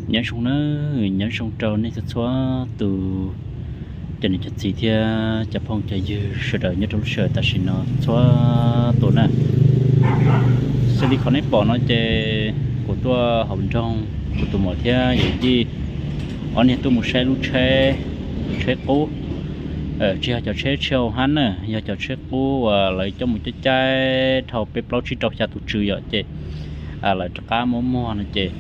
Nyob zoo nawb, nyob zoo rau nej txhua txhua tus, cov niam cov txiv thiab cov phooj cov ywg sawv daws nyob rau lub sij hawm tam sim no txhua tus na. Xws li qhov nej pom no ces kuv tuaj hauv nroog, kuv tus muam thiab yawm yij ob niag tuaj mus saib lub tsheb, tsheb qub, tsis yog cov tsheb tsheb hauv hab na, yog cov tsheb qub uas lawv coj mus caij caij dhau peb plaub tsib rau xya tus tswv yom, ces lawv rov qab muab muag no ces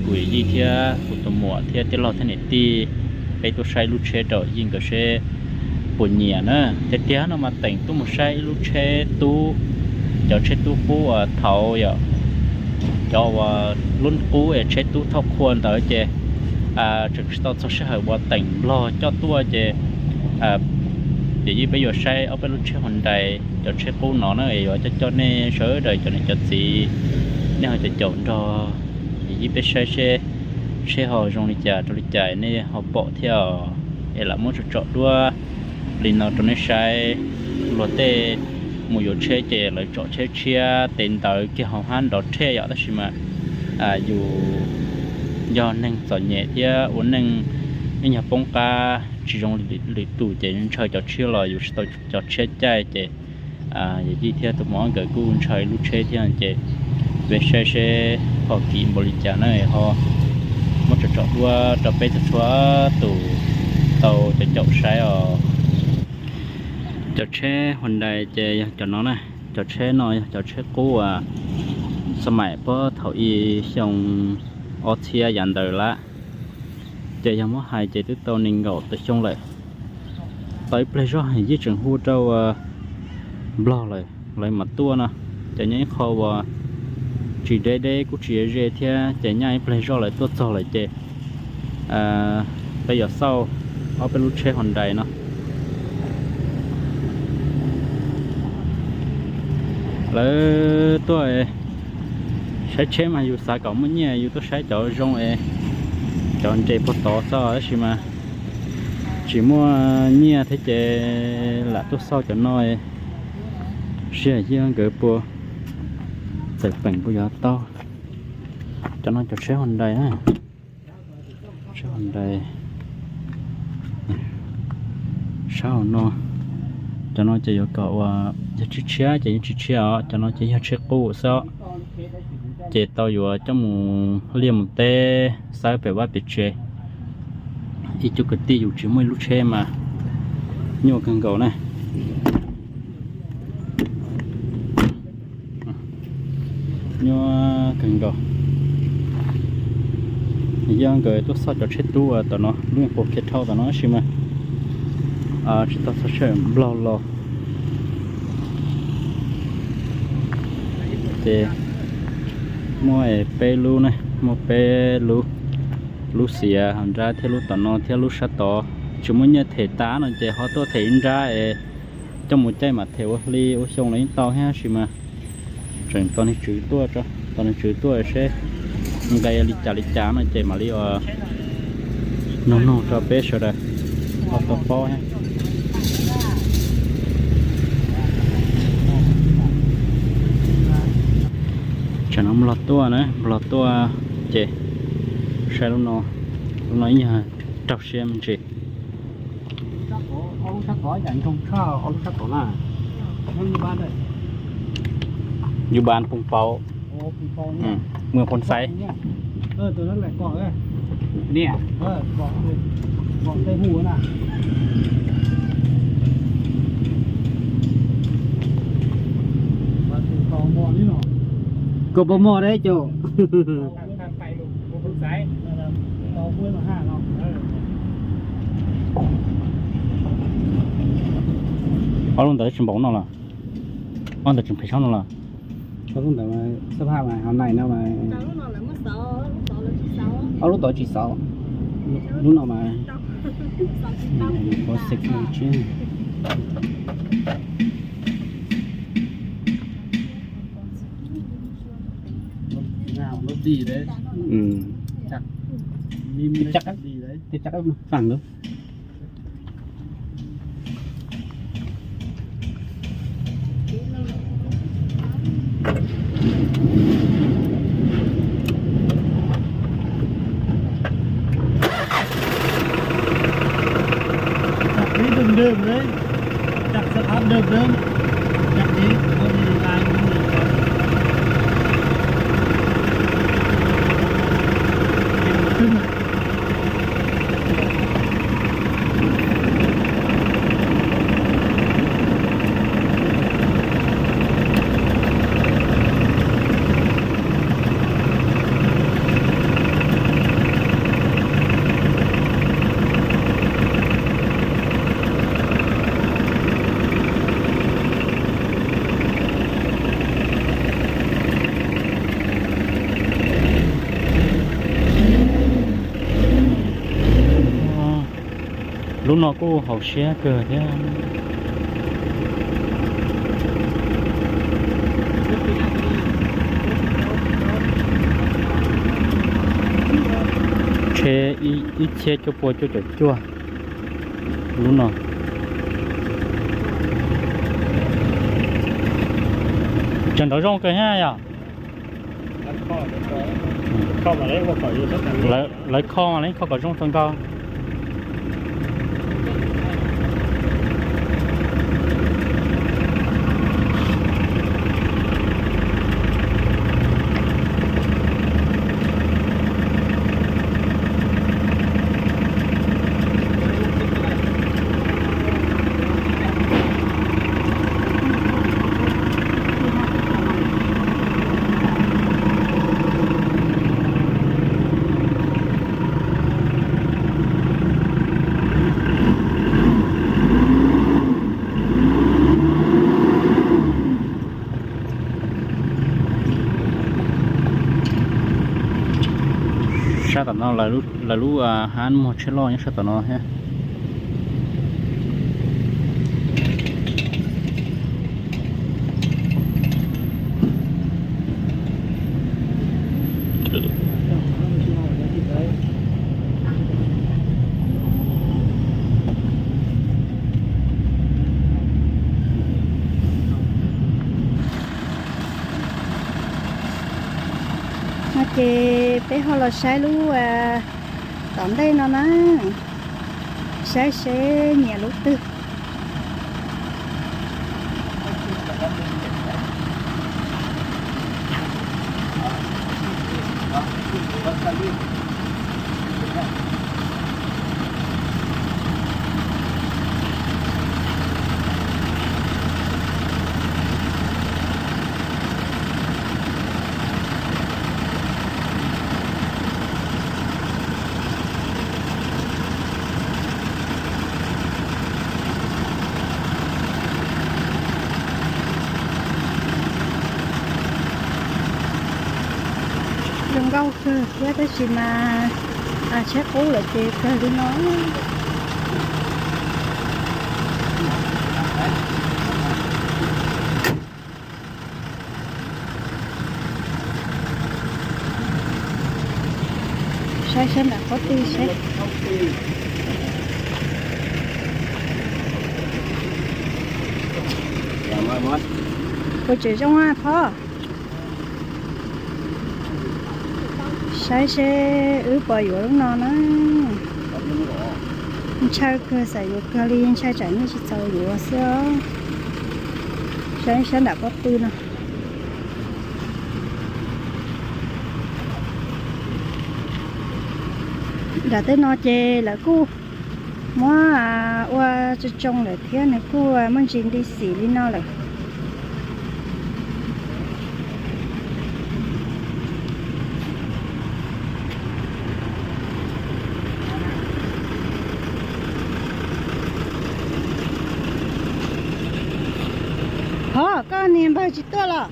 kuv yawm yij thiab kuv tus muam thiab tij laug thiab niam tij peb tuaj saib lub tsheb rau yij nkawd seb puas nyiam na. Tiag tiag no mas teem tuaj mus saib ib lub tsheb tub, cov tsheb tub qub uas thaud yom, cov uas lub qub es tsheb tub thauj qhua ntawd ces tseem tsis tau txog sij hawm uas teem nplog coj tuaj ces yawm yij peb yuav saib ob peb lub tsheb Hyundai, cov tsheb qub no na, es yuav coj coj nej sawv daws cov niam cov txiv, nej ho caum caum nrog yawm yij peb saib seb tsheb ho zoo li cas rau li cas nej ho pom thiab os. Es lam muab tsom tsom duab li no rau nej saib. Luag tej mus yuav tsheb ces lawv tsom tsheb tshiab tes ntawd kiag hauv hab nrov rhej yom, tab sis mas yus yog neeg txom nyem thiab ua neej ib nyuag poob qab tsis zoo lwm tus ces ntshaw cov tshiab los yus tsis tau cov tshiab caij ces yawm yij thiab tus muam nkawd kuj ntshaw ib lub tsheb thiab ces peb saib seb ho kim npaum li cas na, ho muab tsom tsom duab rau peb txhua txhua tus tau caum caum saib os. Cov tsheb Hyundai ces yog cov no na, cov tsheb no yog cov tsheb qub uas xab maim puag thaum i xyoo ob txhiab yav ntawd lawm. Ces yog muab hais ces twb tau nees nkaum tawm xyoo lawm. Tau ib pliag zog yij tseem hu rau nplog lawm lawv mam tuaj no, ces nyob ib qho uas tsis deb deb kuj tsis ze thiab ces nyaj ib pliag zog lawv tuaj txog lawm ces peb yuav xauj ob peb lub tsheb Hyundai no. Lawv tuaj saib tsheb mas yus xav kom muaj nyiaj yus tuaj saib cov zoo es cov nres puag tod xwb, tab sis mas tsis muaj nyiaj thiab ces lam tuaj xauj cov no, seb yij nkawd puas txawm peem puas yuav tau. Cov no cov tsheb Hyundai na, tsheb Hyundai sab hauv no. Cov no ces yuav kom uas yog tshiab tshiab ces yeej tsis tshiab os, cov no ces yog tsheb qub xwb os. Ces tau yuav coj mus liaj mus teb xawb pem vaj pem tsev. Ib co kwv tij yus tsis muaj ib lub tsheb mas nyuaj kawg nkaus na. Nyuaj kawg nkaus. Yog nkawd tuaj xauj cov tsheb tub tom no, lub nyuag qhuav khiav dhau tom no tab sis mas tsis tau txog sij hawm nplog los. Ces muaj peb lub ne, muaj peb lub, lub xiav hauv nrab thiab lub tom no thiab lub sab tod. Tsis muaj nyiaj them tag no ces ho tuaj them ib nrab es coj mus caij mam them ua hli ua xyoo los yeej tau thiab, tab sis mas tseem tos niag tswv tuaj, tos niag tswv tuaj seb nqe li cas li cas no ces mam li ua nug nug rau peb sawv daws ho tau paub thiab. Tsam no nplog tuaj na, nplog tuaj ces saib lub no, lub no ib nyuag raug siab me ntsis. Mus Phoo Xais. Koj puas mog dab cov? Ob lub ntawd tsis npaum no los? Ob ntawd tseem phem tshaj no los? Ob lub ntawd xab phaj mas hauv nais no mas, ob lub tod tsis xauv, lub no mas. Tib cab, tib cab faj ntawd. Đơm đấy, chặt sắp áp đơm đấy, chặt đi, có gì ai cũng được rồi. Đừng mà. Lub no kuj haum siab kawg thiab. Tsheb ib txhiab cuaj pua cuaj caum cuaj lub no. Tseem nrov zoo kawg thiab yom. Lawv kho mas lawv kho kom zoo txog nkaus. Sab tom no lawv lub hab muag tsheb loj nyob sab tom no thiab. No ces peb ho los saib lub tom ntej no na, saib seb nyiam lub twg. Zoo nkauj kawg thiab tab sis mas tsheb qub lawm ces kawg li no. Saib sab nram qab tw seb. Ua tseem zoo a Thoj. Saib seb wb puas yuav lub no na. Ntshaw kawg, xav yuav kawg li, ntshaw tsam nyiaj tsis txaus yuav xwb os. Saib sab nram pob tw no. Nram tej no ces lawv kuj muab ua tsoo tsoo lawm thiab, nws kuj muaj ntsis nti xim li no lawm. Hov, koj niag npawg tsis tuaj los?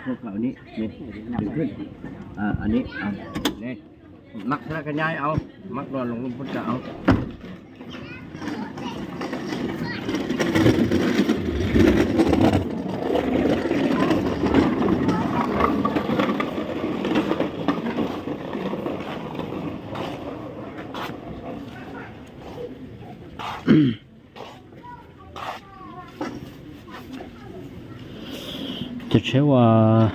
พวกเขาอันนี้ นี่ ดึงขึ้น อ่า อันนี้ เอา นี่ มัดแล้วก็ย้ายเอา มัดนอนลงบนจะเอา Cov tsheb uas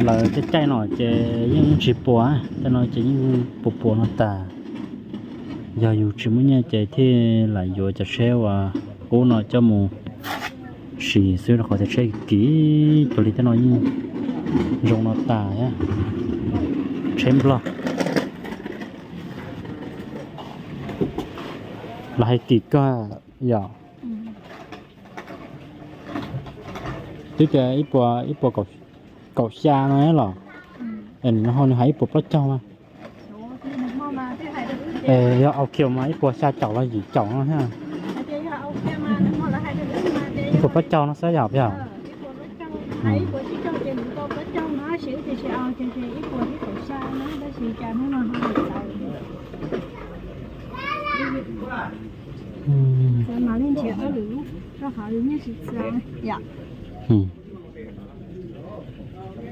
lawv caij caij no ces yeej tsis puas, tej no ces yeej puas puas no tas. Yog yus tsis muaj nyiaj ces thiaj lam yuav cov tsheb uas qub no coj mus siv xwb, rau qhov cov tsheb kim cuag li tej no yeej zoo no tas thiab. Tsheb Nplog los hais kim kawg yom. Twb tias ib puas, ib puas kaum xya no los, es nim no ho nws hais ib puas plaub caug mas. Es yog au kiag mas ib puas xya caum los yim caum no thiab. Ib puas plaub caug no xwb yom, yog.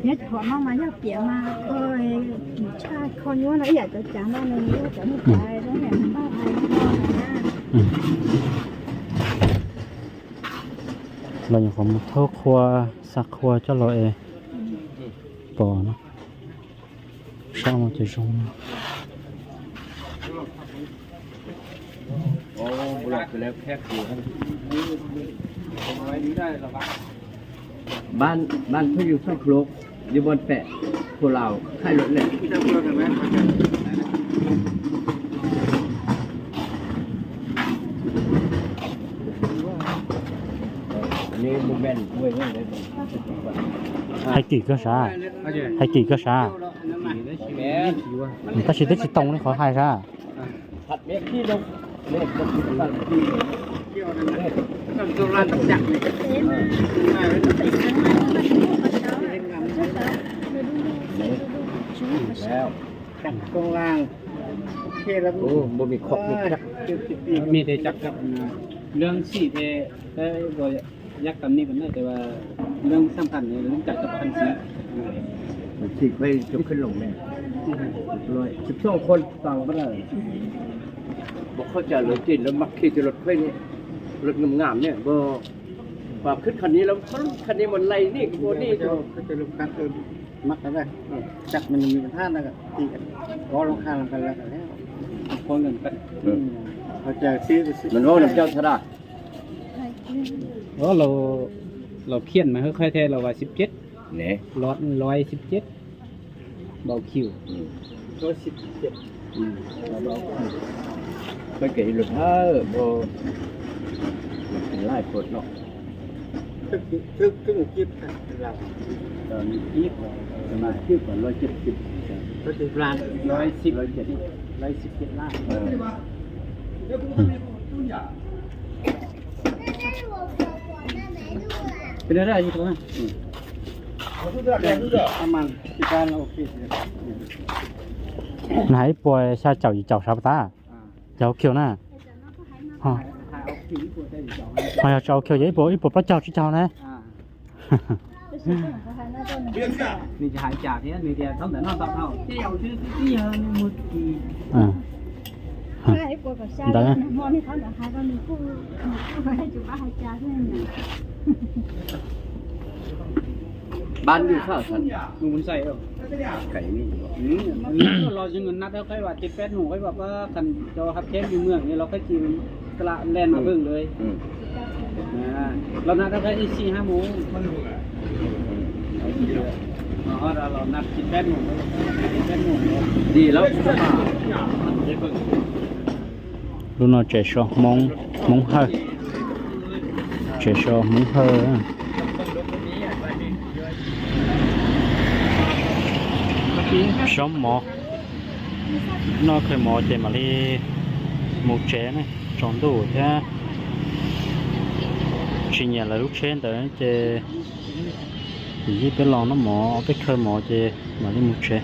Nyob qhov no mas yog piam mas kho, kim tshaj kho nyuaj no ib yam cov cav no nws yog cov niag cav zoo yam npaj hais no na. Los nyuam qhuav mus thauj qhua, xa qhua coj los es pom no. Saib no ces zoo. Ban, ban phooj ywg txoj hlub, yus ban pem, khuv laus khai lub lem. Hais kim kawg sav, hais kim kawg sav. Tab sis twb tsis tau li qhov hais sav. Lương xỉ thì, ờ, yak tam ni pam na, tes va lương xam phan, lương cam xam phan xí. Xỉ khoe chục khất lồng này. Chục song khôn toàn bắt đầu. Một khối chợ lối trên nó mặc khi cho luật khoe này, luật ngầm ngảm này, bơ. Và khất khăn ni lắm, khất khăn ni một lầy ni, cô ni. Khất cho luật khăn tôi mắc cái này. Chắc mình, mình than là thì có lông khăn là cái là cái. Có ngần cắt. Có chờ xí, xí. Mình vô làm sao thật à? Ơ, lầu, lầu khiên mà hơi khoe thế lầu vài chục chết. Nè. Lọt loi chim chết. Bầu khiu. Có chim chết. Có kỷ luật hả? Bầu. Lai khuột no. Thức, thức, thức chip thật là. Ờ, chip. Mà chip còn loi chip chip. Có chip lan. Loi chip, loi chip. Loi chip chip lan. Ờ. Cái đó là gì không? Nws hais ib puas xya caum yim caum sav pas tas, cov au kiu na. Ho yog tsis au kiu ces ib puas, ib puas plaub caug tsib caug na. Nws tsis hais cas thiab, nws tias thaum ntawd noj tau dhau, tej zaum xwb xwb tib yog nws mus kis. Ntawd. Ban ntawm sab, mus ntxais. Los yog nat rau qhib vas ces peb hnub qhib vas pab khas cov hab theb mus mwam los qhib ces lam len mas pw lawm. Los nat rau qhib ib xib hab mus. Los nat ces peb hnub, peb hnub. Lub no tsev so Hmoob, Hmoob Hawj, tsev so Hmoob Hawj. Sab mov, noj kawg mov ces mam li mus tsev ne, tsaus ntuj thiab. Tsis nyiam lawv lub tsheb ntawd ces yim yij peb los noj mov, peb khaws mov ces mam li mus tsev.